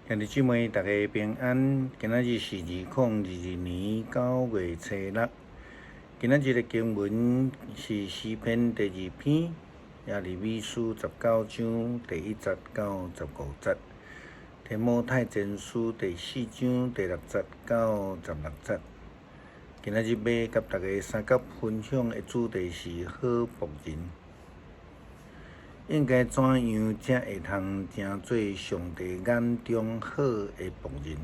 兄弟姊妹，大家平安。今仔日是2022年9月初六。今仔日的經文是詩篇第二篇，耶利米書19章第1節到15節，提摩太前書第四章第六節到十六節。今仔日欲佮大家相佮分享的主題是好僕人。應該怎樣才會通成做上帝眼中好的僕人？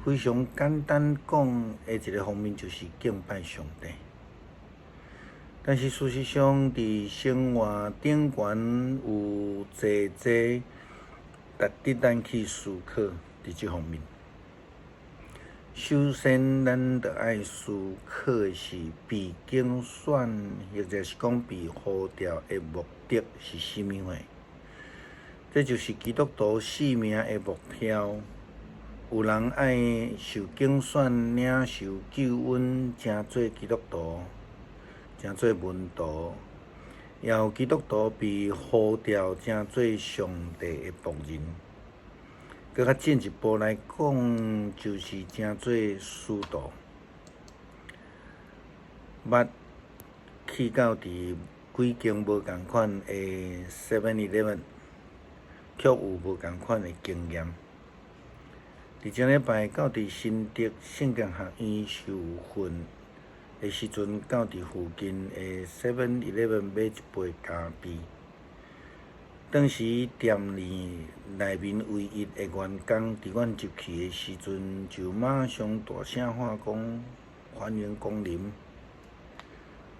非常簡單講的一个方面就是敬拜上帝。但是事實上，佇生活頂懸有濟濟值得咱去思考佇這方面。首先，咱著愛思考的是被揀選，或者是講被呼召的目的是啥物貨？這就是基督徒生命的目標。有人愛受揀選、領受救恩，成做基督徒，成做門徒；也有基督徒被呼召成做上帝的僕人。閣較進一步來講，就是成做使徒。捌去到佇幾間無仝款的 Seven Eleven，卻有無仝款的經驗。佇前禮拜到佇新竹聖經學院受訓的時陣，到佇附近的 Seven Eleven 買一杯咖啡。當時店裡內面唯一的員工，佇阮入去的時陣，就馬上大聲喊講歡迎光臨。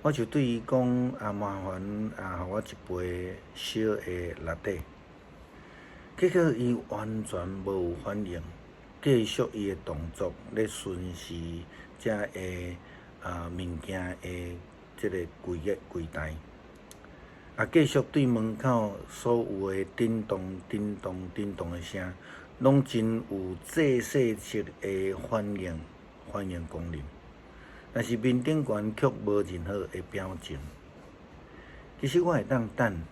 我就對伊講啊，麻煩啊，予我一杯小的拿鐵。結果伊完全無有反應，繼續伊的動作咧巡視遮个物件的這个櫃個櫃台。啊！繼續對門口所有的叮咚、叮咚、叮咚的聲，攏真有正式式的反應，歡迎光臨。但是面頂懸卻無任何的表情。其實我會當等，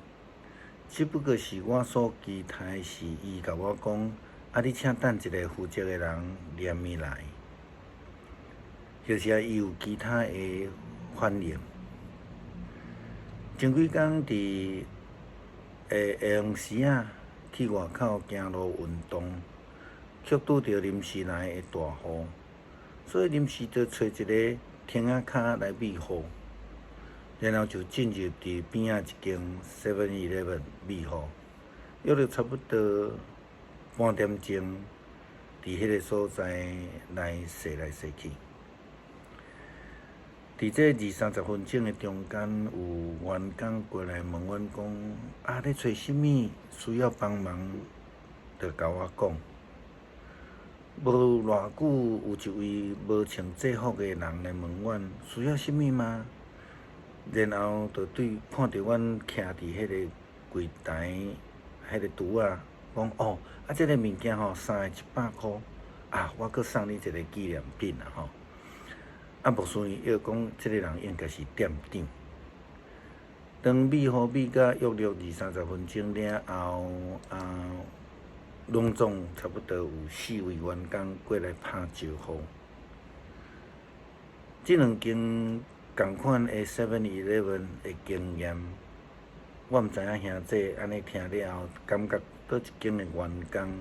只不過是我所期待是伊共我講，啊，你請等一个負責的人念伊來，或者伊有其他的反應。前幾工佇下下昏時仔去外口行路運動，卻拄著臨時來的大雨，所以臨時就揣一个亭仔跤來避雨，然後就進入佇邊仔一間 Seven Eleven 避雨，約略差不多半點鐘，佇彼个所在來踅來踅去。佇這二三十分鐘的中間，有員工過來問阮講：啊，咧揣啥物？需要幫忙，就共我講。無偌久，有一位無穿制服的人來問阮需要啥物嗎？然後就對看著阮徛佇彼个櫃台，彼个櫥仔，講：哦，啊，這個物件吼，三个一百箍，啊，我閣送你一個紀念品啦吼。啊，牧師伊又講，這個人應該是店長。當避雨避甲約略二三十分鐘了後，啊，攏總差不多有四位員工過來拍招呼。這兩間仝款的 Seven Eleven 的經驗，我毋知影兄弟按呢聽了後，感覺佗一間的員工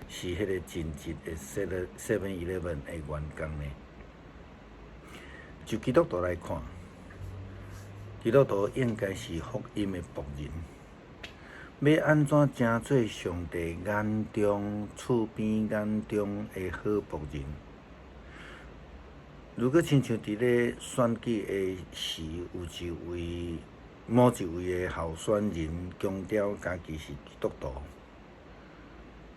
是彼个盡職的 Seven Eleven 的員工呢？就基督徒來看，基督徒應該是福音的僕人。欲按怎成做上帝眼中、厝邊眼中的好僕人？如果親像佇咧選舉的時，有一位某一位的候選人強調家己是基督徒，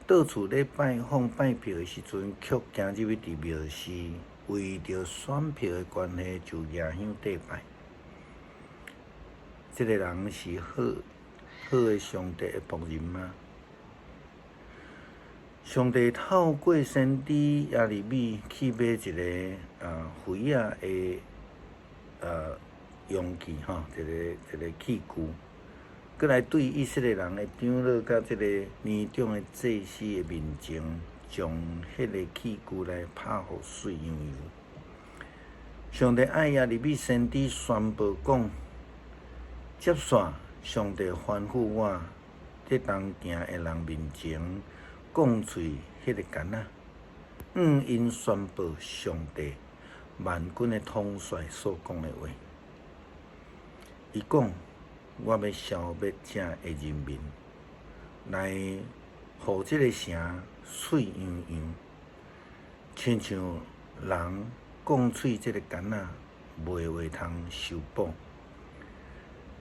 到處咧拜訪拜票的時陣，卻行入去佇廟寺。為著選票的關係，就舉香綴拜。這个人是好好的上帝的僕人嗎？上帝透過先知耶利米去買一个肥仔的容器吼，一个一个器具，閣來對以色列人的長老佮這个年長的祭司的面前，將彼个器具來拍予碎洋洋。上帝愛耶利米先知宣布講：接續上帝吩咐我，佇同行的人面前講碎彼个桿仔，向𪜶宣布上帝萬軍的統帥所講的話。伊講：我欲消滅這个人民，來予這个城碎洋洋，親像人講碎這个桿仔，袂話通修補。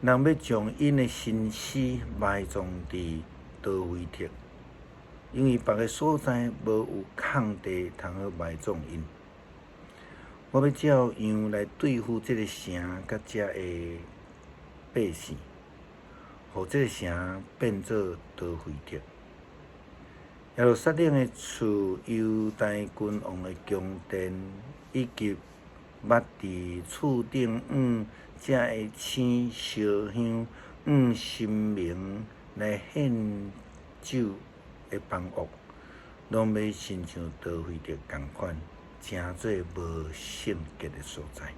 人欲將𪜶的身屍埋葬佇陀斐特，因為別个所在無有空地通好埋葬𪜶。我欲照樣來對付這个城佮遮的百姓，予這个城變做陀斐特。耶路撒冷的厝、猶大君王的宮殿，以及捌佇厝頂向遮的星燒香、向神明來獻酒的房屋，攏欲親像陀斐特仝款，成做無聖潔的所在。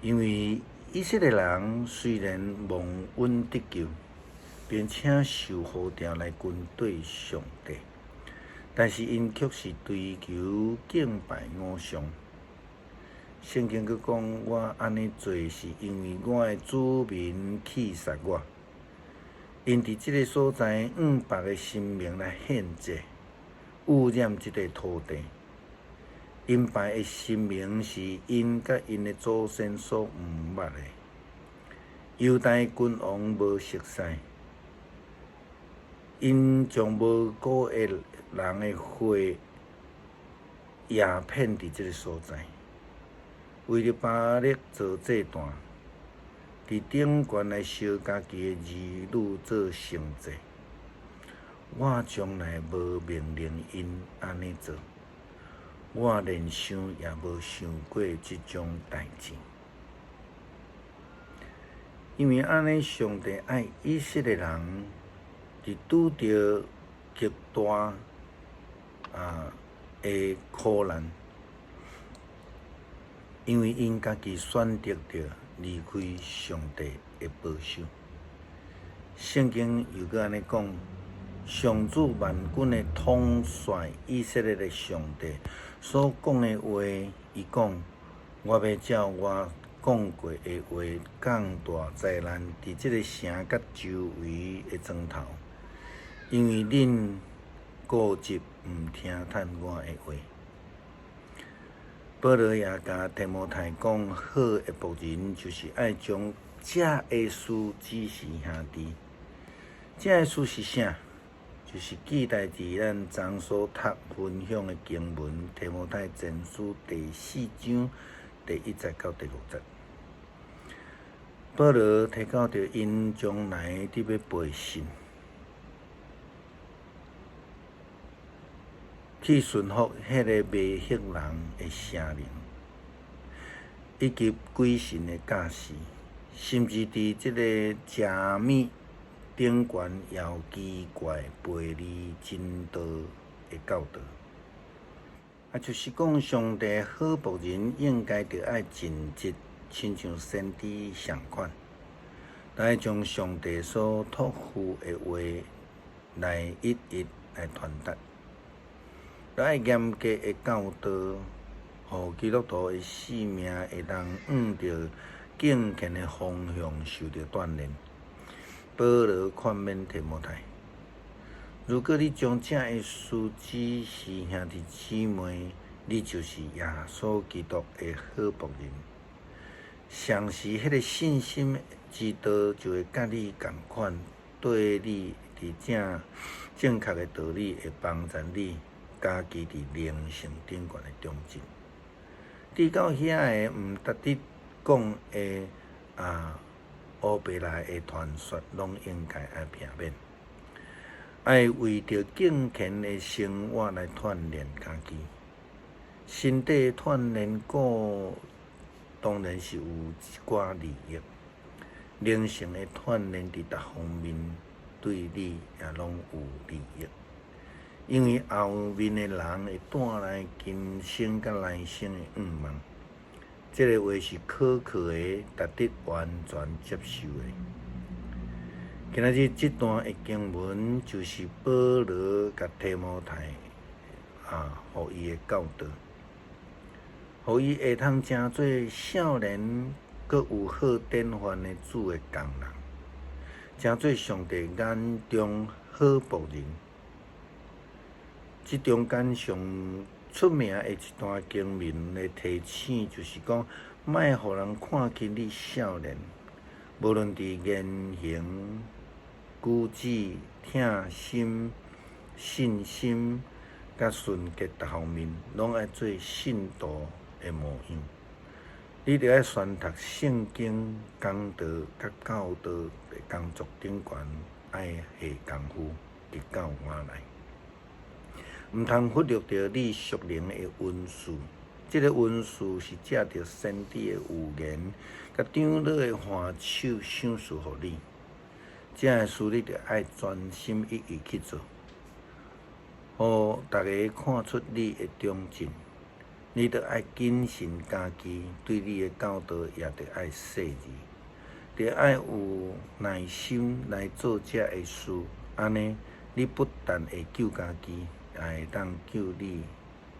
因為以色列人雖然蒙恩得救，並且受呼召來跟綴上帝，但是𪜶卻是追求敬拜偶像。聖經閣講，我按呢做是因為我的子民棄殺我，𪜶佇這个所在向別个神明來獻祭，污染這个土地。𪜶拜的神明是𪜶佮𪜶的祖先所毋捌的。猶大君王無熟似，𪜶將無辜的人的血掖遍佇這个所在，為著巴力做祭壇，佇頂懸來燒家己的兒女做牲祭。我從來無命令𪜶按呢做，我連想也無想過這種代誌。因為按呢，上帝愛以色列人佇拄著極大的苦難，因為𪜶家己選擇著離開上帝的保守。聖經又閣按呢講：上主萬軍的統帥以色列的上帝所講的話，伊講：我欲照我講過的話，降大災難佇這个城佮周圍的庄頭，因為恁固執毋聽趁我的話。保羅也共提摩太講，好的僕人就是愛將這个事指示兄弟。這个事是啥？就是記載佇咱昨所讀分享的經文《提摩太前書》第四章第一節到第五節。保羅提到著𪜶將來佇欲背信，去順服彼个迷惑人的邪靈，以及鬼神的教示，甚至佇這个食物頂懸也有奇怪背離真道的教導。就是講，上帝好僕人應該著愛盡職，親像先知仝款，來將上帝所託付的話來一一來傳達，來嚴格的教導，予基督徒的性命會當向著敬虔的方向受著鍛鍊。保羅勸勉提摩太：如果你將這个事指示兄弟姊妹，你就是耶穌基督的好僕人。相時，彼个信心之道就會佮你仝款，對你佇正正確的道理會幫助你家己佇靈性頂懸的長進。至到遐個毋值得講的烏白來的傳說，攏應該愛避免。愛為著敬虔的生活來鍛鍊家己，身體鍛鍊過當然是有一寡利益，靈性的鍛鍊佇逐方面對你也攏有利益，因為後面的人會帶來今生佮來生的願望。這个話是可靠的，值得完全接受的。今仔日這段的經文就是保羅共提摩太啊，予伊的教導，予伊會通成做少年，閣有好典範的主的工人，成做上帝眼中好僕人。這中間上出名的一段經文的提醒，就是講，莫予人看輕你少年，無論佇言行、舉止、疼心、信心、佮純潔逐方面，攏愛做信徒的模樣。你著愛宣讀聖經、講道、佮教導的工作頂懸，愛下工夫，直到我來。毋通忽略著你屬靈的恩賜。這个恩賜是藉著先知的預言，佮長老的按手賞賜予你。這个事你著愛專心一意去做，予逐家看出你的長進。你著愛謹慎家己，對你的教導也著愛細膩，著愛有耐心來做這个事。按呢，你不但會救家己，也會當救你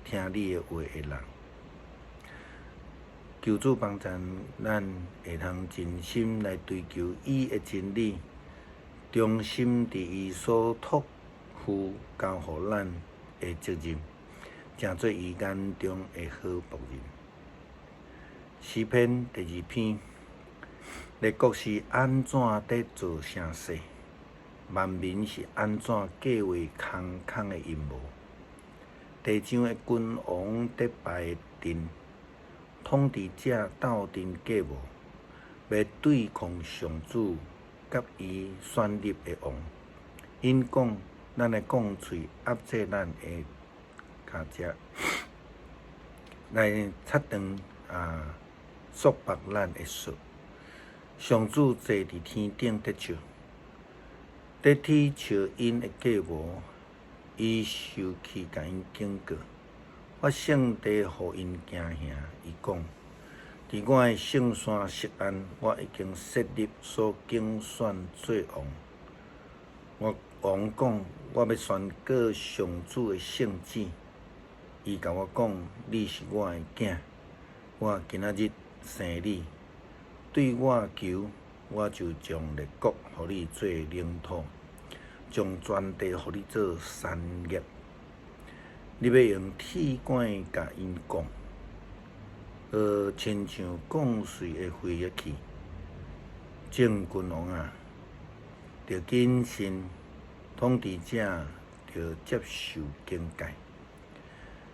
聽你的話的人。求主幫贊咱會通盡心來追求伊的真理，忠心佇伊所託付交予咱的責任，成做伊眼中的好僕人。詩篇第二篇，列國是按怎佇做聲勢？萬民是按怎計劃空空的陰謀？地上的君王佇排陣，統治者鬥陣計謀，欲對抗上主佮伊選立的王。𪜶講，咱的鋼槌壓制咱的跤跡，來切斷啊束縛咱的索。上主坐佇天頂佇笑，佇恥笑𪜶的計謀，伊受氣共𪜶警告，發聖地予𪜶驚嚇。伊講：佇我的聖山錫安，我已經設立所揀選做王。我王講，我欲宣告上主的聖旨。伊共我講：你是我的囝，我今仔日生你。對我求，我就將列國予你做領土，將全地予你做產業。你欲用鐵桿共𪜶摃，親像摃碎的飛仔器。眾君王啊，著謹慎；統治者著接受警戒，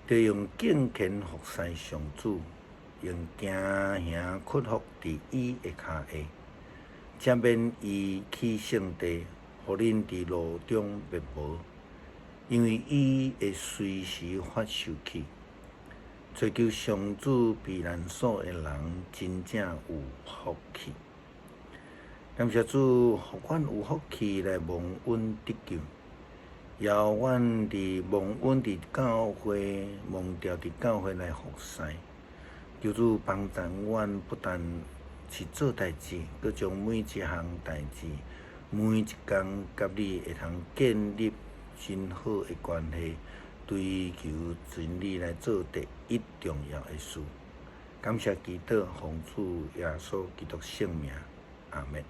著用敬虔服侍上主，用驚嚇屈服佇伊的跤下，才免伊去聖地，予恁佇路中滅無。因為伊會隨時發受氣。追求上主避難所的人，真正有福氣。感謝主，予阮有福氣來蒙恩得救，邀阮佇蒙恩佇教會，蒙召佇教會來服侍。求主幫助阮，不但是做代誌，閣將每一項代誌，每一工佮你會通建立真好的關係，追求真理來做第一重要的事。感謝祈禱，奉主耶穌基督聖名，阿們。